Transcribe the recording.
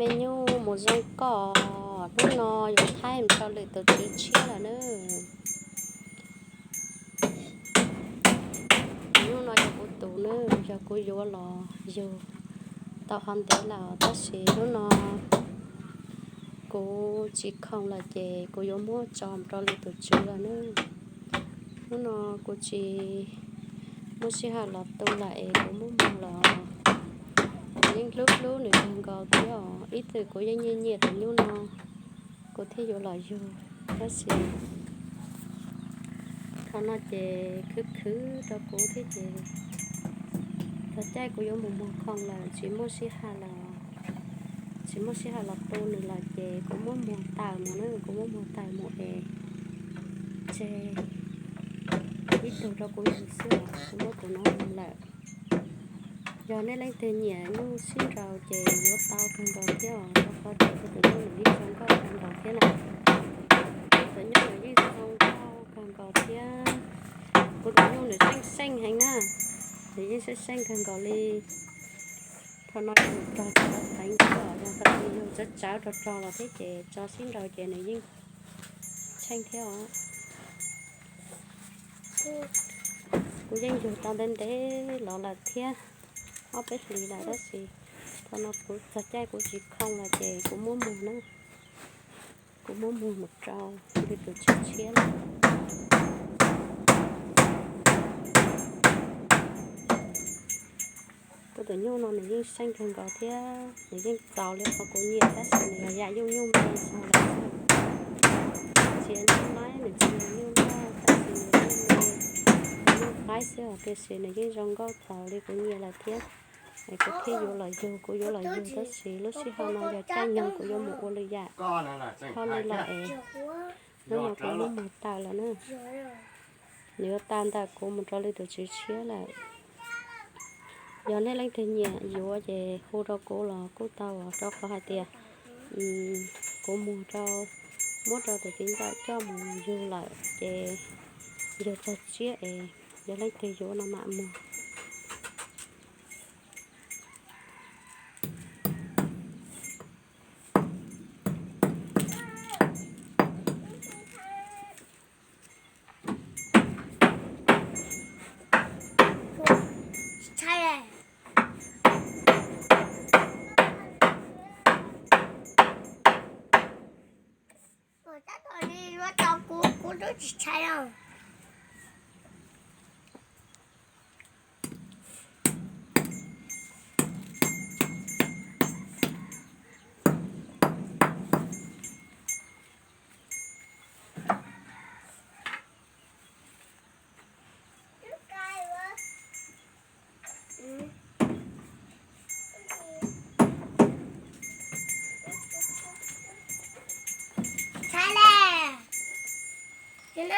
Me nyuj mus zoo koj, hnub no yuav thaij mus rau lwm tus tswv tshiab lawm nawb. Tus nyuj no yog kuv tus nawb, yog kuv yuav los yug tau qhov ntev lawm, tab sis hnub no kuv tsis khoom lawm ces kuv yuav muab tso mus rau lwm tus tswv lawm nawb. Hnub no kuv tsis muaj sij hawm los tu lawm es kuv muab muag los. Kuv yeej hlub hlub nws kawg nkaus thiab os, ib txwm kuv yeej nyiam nyiam tus nyuj no, kuv thiaj yuav los yug. Tab sis thaum no ces khwv khwv rau kuv thiab ces txog caij kuv yuav mus muag khoom lawm, tsis muaj sij hawm los, tsis muaj sij hawm los tu nws lawm ces kuv muab muag tawm mus na, kuv muab muag tawm mus es tseg ib tug rau kuv yug xwb os, kuv muab tus no muag lawm. Yog nej leej twg nyiam nyuj sib nraus ces yuav tau kawg nkaus thiab os, rau qhov tias kuv tus nyuj nws yeej zoo nkauj kawg nkaus thiab na. Kuv tus nyuj nws yeej zoo nkauj kawg nkaus thiab. Kuv tus nyuj nws seej seej heev na, nws yeej seej seej kawg nkaus li. Thaum no yus rog tsawv teev thiab os, yog thaum yus tsawv tsawv rog rog los thiab ces tso sib nraus ces nws yeej tsheej thiab os. Kuv yeej yug tau ntev ntev los lawm thiab, ob peb hlis lawm tab sis thaum no kuv txog caij kuv tsis khoom lawm ces kuv muab muag na, kuv muab muag mus rau lwm tus tswv tshiab lawm. Kuv tus nyuj no nws yeej seej kawg nkaus thiab nws yeej txaus li qhov kuv nyiam tab sis nws yog yam nyuj nyuj me xwb lawm. Tsis yog nyuj laib, nws tsis yog nyuj loj tab sis nws yeej me, nyuj qaib xwb os, tiam sis nws yeej zoo nkauj txaus li kuv nyiam lawm thiab. Es kuv thiaj yuav los yug, kuv yuav los yug tab sis lub sij hawm no yog caij nyoog kuv yuav mus ua lwm yam hauj lwm lawm es hnub no kuv muab muag tawm lawm na. Nws yuav tawm ntawm kuv mus rau lwm tus tswv tshiab lawm. Yog nej leej twg nyiam yuav ces hu rau kuv los kuj tau, rau qhov hais tias kuv muag rau, muab rau tus txiv ntxawm coj mus yug lawm ces yug txog tsiab es yog leej twg yuav no mam muag. Tab tom li yuav tau kuv, kuv twb tsis tshais os.